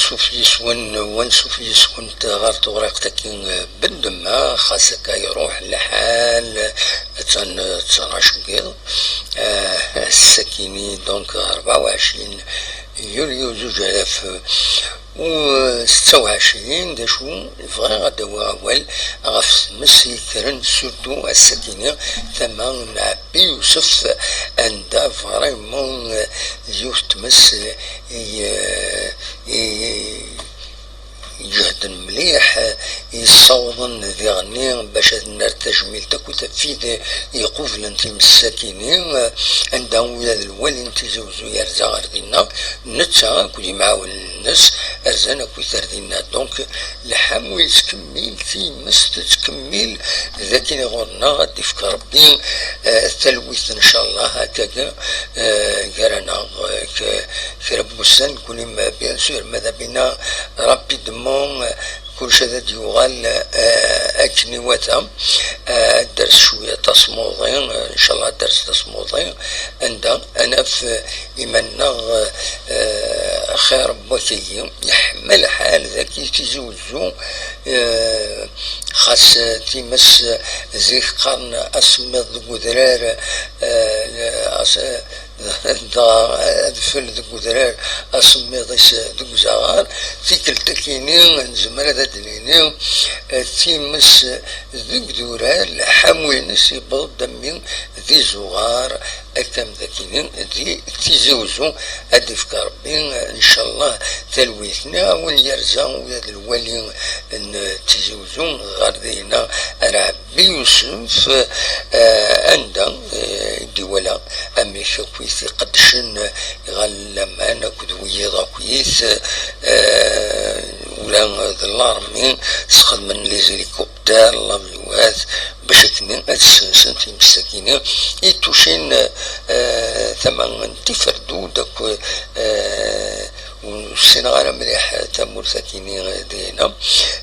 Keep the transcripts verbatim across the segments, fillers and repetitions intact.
Ansuf yis-wen, wansuf yis-went ɣer tewriqt-agi, eh, bendemma, xas akka iruḥ lḥal, attan, eh, ttnac n yiḍ, eh, ass-akini, donc, rebɛa u ɛecrin yulyu zuǧ alaf u setta u ɛecrin, d acu bɣiɣ ad d-awiɣ awal ɣef tmes yekkren, surtout ass-akini, tama n Ɛebbi Yusef, anda vraiment, eh, yiwet tmes, eh, i, eh, i, iǧehden mliḥ, yessawḍen diɣenni bac ad nerr tajmilt akked ɣef wid iqublen times-akini, anda ula d lwali n Tizi Uzzu yerza ɣer dinna, netta akked yimɛawnen-nnes rzan akkit ar dinna. Donc, lḥamu yettkemmil, times tettkemmil, d akken ɣur-neɣ ad d-ifk Rebbi, eh, talwit, ncallah, akkagi, eh, gar-aneɣ, eh, k-, kra n wussan, nekkni, ma, bien sûr, ma d abina, rapidement, eh, kullec ad d-yuɣal, eh, akken iwata. Eh, ad d-ters cwiya tasmuḍi, eh, ncallah ad d-ters tasmuḍi, anda ad naf, eh, iman-nneɣ, eh, xir n wakagi. Yeḥma lḥal dagi Tizi Uzzu, eh, xas, eh, times, eh, zik qqaren asemmiḍ deg udrar, eh, as-, dɣa adfel deg udrar, asemmiḍ-is deg uzaɣar. Tikkelt-akini nezmer ad d-nini, eh, times deg idurar, lḥamu-ines yewweḍ-d am win d izuɣar, akka am d akini di Tizi Uzzu. Ad d-ifk Rebbi, ncallah, talwit. Nniɣ-awen yerza ula d lwali n Tizi Uzzu ɣer dinna ara Bi Yusef, eh, anda, eh, i d-iwala amek akkit iqeddcen ɣer laman akked wiyiḍ akkit, eh, ula d l'armée sxedmen les hélicoptères, l'avion, bac akken ad ssensen times-akini i tucin, eh, tama n Tiferdud akk, eh, ur ssineɣ ara mliḥ tamurt-akini dinna.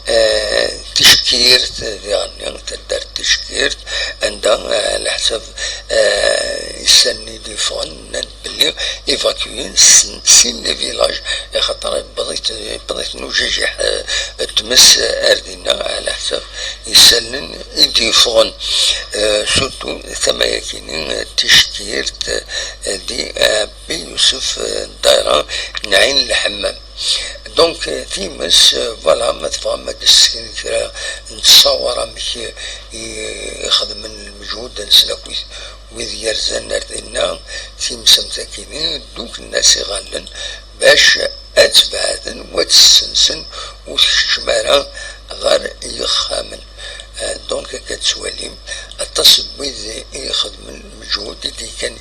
Eh, Ticekirt, diɣenni taddart Ticekirt, anda, eh, leḥsab, eh, isallen i d-yeffɣen, nnan belli évacuer sin, sin les villages, axaṭer yewweḍ-it, yewweḍ-iten ujajiḥ, eh, n tmes, eh, ar dinna, ɛla ḥsab isallen i d-yeffɣen. Eh, surtout tama-yakini, eh, Ticekirt, eh, di, eh, Bi Yusef, eh, ddaira n Ɛin Lḥemmam. Donc, euh, times, euh, voilà, ma tebɣam ad d-tesken kra n ttṣawar amek i, i xedmen lmeǧhud-nsen akk wid, wid yerzan ar dinna, times am takini, ddukklen-as iɣallen bac ad tt-beɛden, wa tt-ssensen, ur tkeččem ara ɣer yexxamen. Euh, donc, akka tettwalim, aṭas n wid i ixedmen lmeǧhud, i d-ikan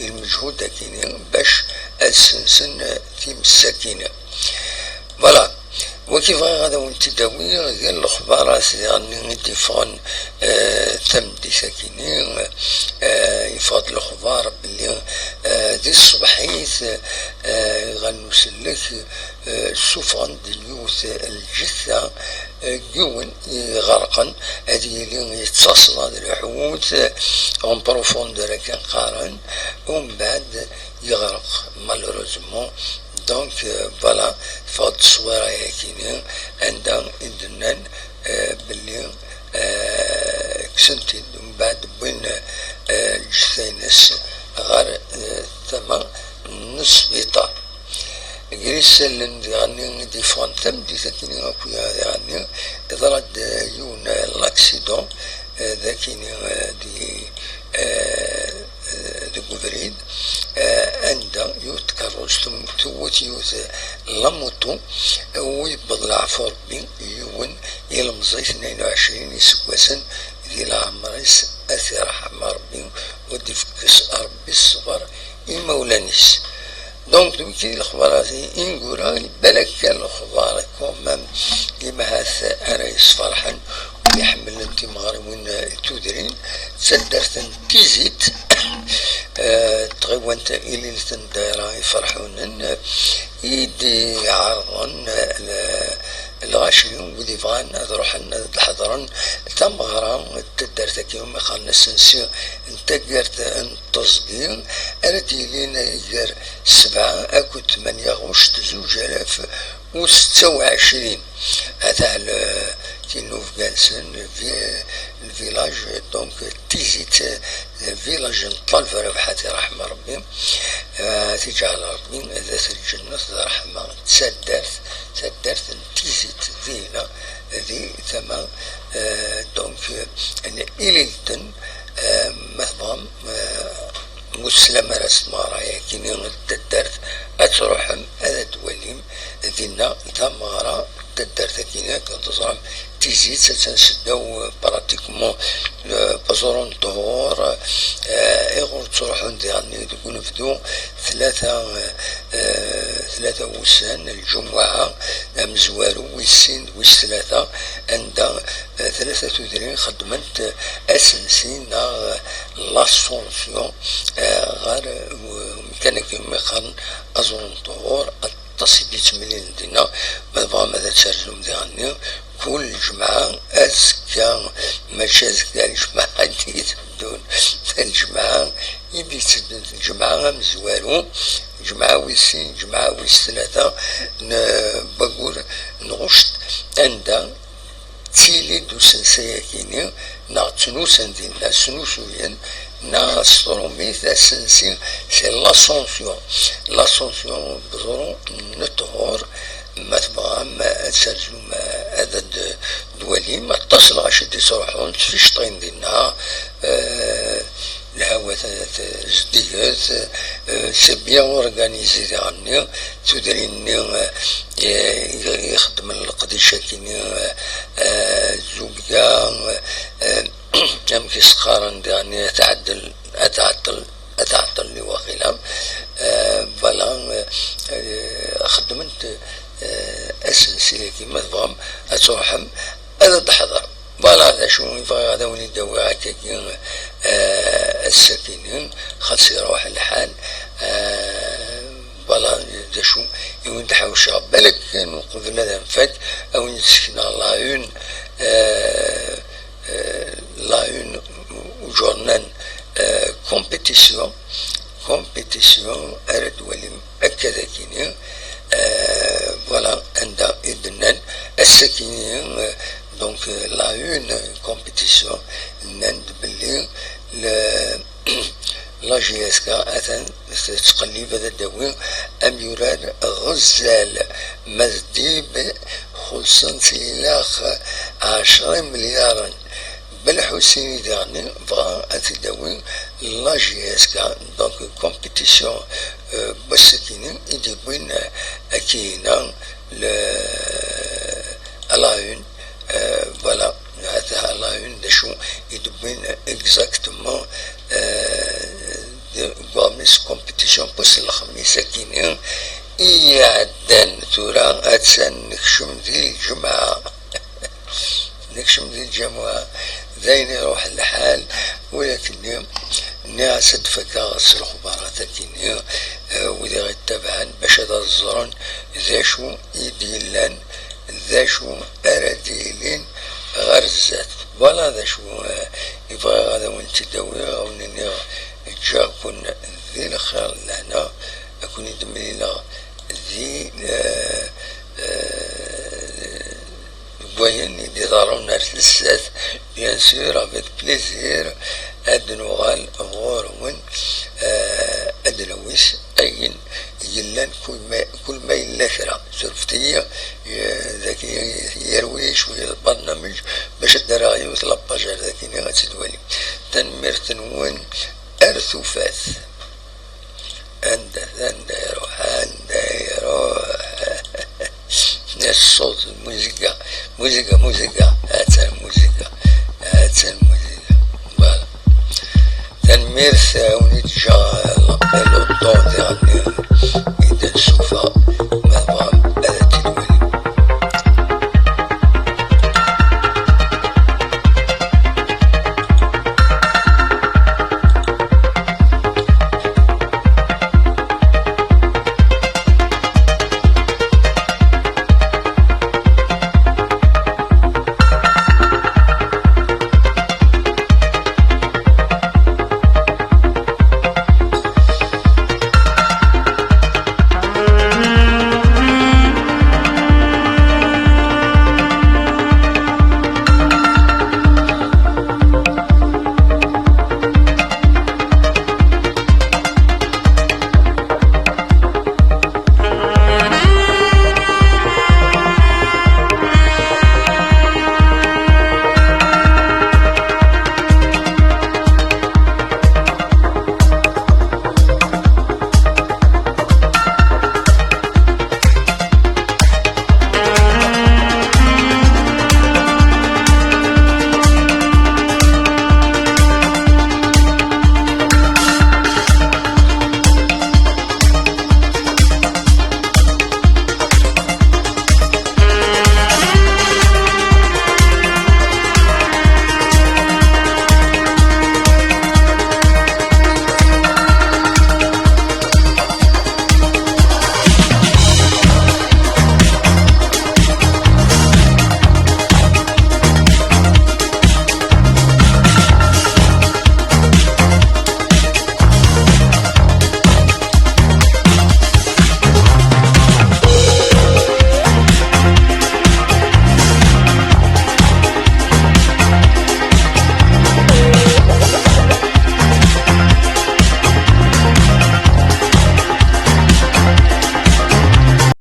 i lmeǧhud-akini bac ad ssensen, euh, times-akini. Voilà. Wagi bɣiɣ ad awen-t-id-awiɣ, gar lexbarat diɣen i d-iffɣen, eh, tameddit-akini, eh, yeffeɣ-d lexbar belli, eh, di tṣebḥit, eh, iɣallen usellek, eh, ssufɣen-d yiwet lǧetta, eh, n yiwen iɣerqen, ad yili yettaṣḍa d lḥut, eh, en profondeur akken qqaren, umbeɛd yeɣreq, malheureusement. Donc, euh, voilà, teffeɣ-d tteswira-yakini anda i d-nnan, euh, belli, euh, kksen-t-id, mbeɛd wwin, euh, lǧetta-ines ɣer, euh, tama n sbiṭar. Gar isallen diɣenni i d-yeffɣen tameddit-akini akk diɣenni, iḍra-d, euh, yiwen, euh, l'accident, euh, d akini, euh, di, euh, deg ubrid, eh, anda yiwet tkerrust tewwet yiwet lamuṭu, eh, u yewweḍ leɛfu Rebbi yiwen ilemẓi tnayen u ɛecrin iseggasen di leɛmer-is, ad t-irḥem Rebbi, u ad d-ifekkes Rebbi ṣṣber i imawlan-is. Donc, d wiki lexbarat ineggura, balak lexbar quand même, i mahat ara yesferḥen, u iḥemmlen timeɣriwin tudrin, d taddart n Tizit, eh, tɣiwant Ililt n Dayra Iferḥunen, i d-iɛerḍen, eh, l-, lɣaci, wid ibɣan ad ruḥen ad d-ḥeḍren tameɣra n taddart-agi, umi qqaren asensi n taggart n teẓgi, ara d-yilin gar sebɛa akked tmanya ɣuct zuǧ alaf U setta u ɛecrin, ata l-, tin n Ufgansen, vi-, le village, donc, Tizit, village n Ṭṭaleb Rabaḥat, iṛḥem Ṛebbi, eh, tiǧɛel Ṛebbi d at lǧennet d ṛṛeḥma, d taddart, taddart n Tizit, dinna, di tama, eh, donc, n Ililten, eh, ma tebɣam, eh, ur teslam ara s tmeɣra-agi n taddart, ad truḥem, ad d-twalim dinna tameɣra n taddart-agi, akken teẓram, Tizit, attan seddaw, eh, pratiquement, eh, Paẓuṛu n Ṭhur, eh, iɣur ttruḥun diɣen deg unebdu tlata, eh, tlata wussan, lǧumuɛa, amezwaru, wis sin d wis tlata, anda, eh, tlata tudrin xeddment, eh, asensi neɣ, eh, l'ascension, eh, ɣer, eh, umkan-agi umi qqaren Aẓuṛu n Ṭhur. Aṭas i d-yettemlilin dinna, ma tebɣam ad terzum diɣenni, kul lǧemɛa, azekka, mačči azekka, lǧemɛa i d-iteddun, lǧemɛa i d-iteddun, lǧemɛa amezwaru, lǧemɛa wis sin, lǧemɛa wis tlata n waggur n ɣuct, anda ttili-d usensi-agi-ni, neɣ ttnusun dinna, snusuyen, neɣ s tṛumit asensi, c'est l'Ascension. L'Ascension, Beẓru n Ṭhur, ma tebɣam ad terzum, ad d-twalim, aṭas n lɣaci i d-yettruḥun, ttficṭin dinna, eh, lhawa t-, t-, zeddiget, eh, c'est bien organisé diɣenni, tudrin-nni, eh, i, i ixeddmen leqdic-agi-ni, eh, eh, zubga, eh, amek i s-qqaren diɣenni, ad tɛeddel, ad tɛeṭṭel, ad tɛeṭṭel i waqila. Eh, voilà, eh, eh, xeddment, eh, asensi-agi, ma tebɣam ad truḥem, ad d-teḥḍer. Voilà, d acu i bɣiɣ ad awen-id-awiɣ akkagi, eh, ass-agi-ni, xas iruḥ lḥal, eh, voilà, d acu i wen-d-ḥawceɣ. Balak kan uqbel ad nfak, ad wen-d-sekneɣ la une, eh, eh, la une uǧurnan, eh, compétition, compétition ara d-twalim akka dagini, eh, voilà, anda i d-nnan ass-akini, eh, donc, eh, la une compétition, nnan-d belli le, la J S K atan tettqellib ad d-tawi amyurar Ɣezzal Mazdib, xulṣen-t ilaq ɛecra imelyaren. Belḥusini diɣen bɣa ad t-id-tawi la J S K, donc compétition, euh, n wass-akini i d-yewwin, euh, akina le, à la une, euh, voilà, hata à la une d acu i d-wwin exactement, euh, deg uɣmis compétition n wass n lexmis akini i iɛeddan. Tura attan nekcem di lǧemɛa. Nekcem di lǧamuɛa, d ayen iruḥen lḥal, ulakken-nni nniɣ-as ad d-fakeɣ s lexbarat akini, eh, wid i ɣ-ittabaɛen bac ad ẓren d acu i d-yellan, d acu ara d-yilin ɣer zdat. Voilà d acu, eh, i bɣiɣ ad awen-tt-id-awiɣ, ad awen-iniɣ ǧǧiɣ-ken di lxir d lehna, ad ken-id-mlileɣ di, eh, eh, deg wayen i d-iḍerrun ar zdat, bien sûr, avec plaisir, ad nuɣal ɣur-wen, eh, ad d-nawi ayen yellan kul ma, kul ma yella kra. Surfet-iyi, eh, dagi yerwi cwiya lbarnameǧ bac ad d-rreɣ yiwet la page ar dagini ad tt-id-twalim. Tanemmirt-nwen ar tufat. Anda, anda iruḥ, anda iruḥ? Ṣṣut, muzika, muzika, muzika, attan muzika, attan muzika. Voilà. Tanemmirt, eh, a wen-iǧǧa, eh, l'appel au don diɣenni.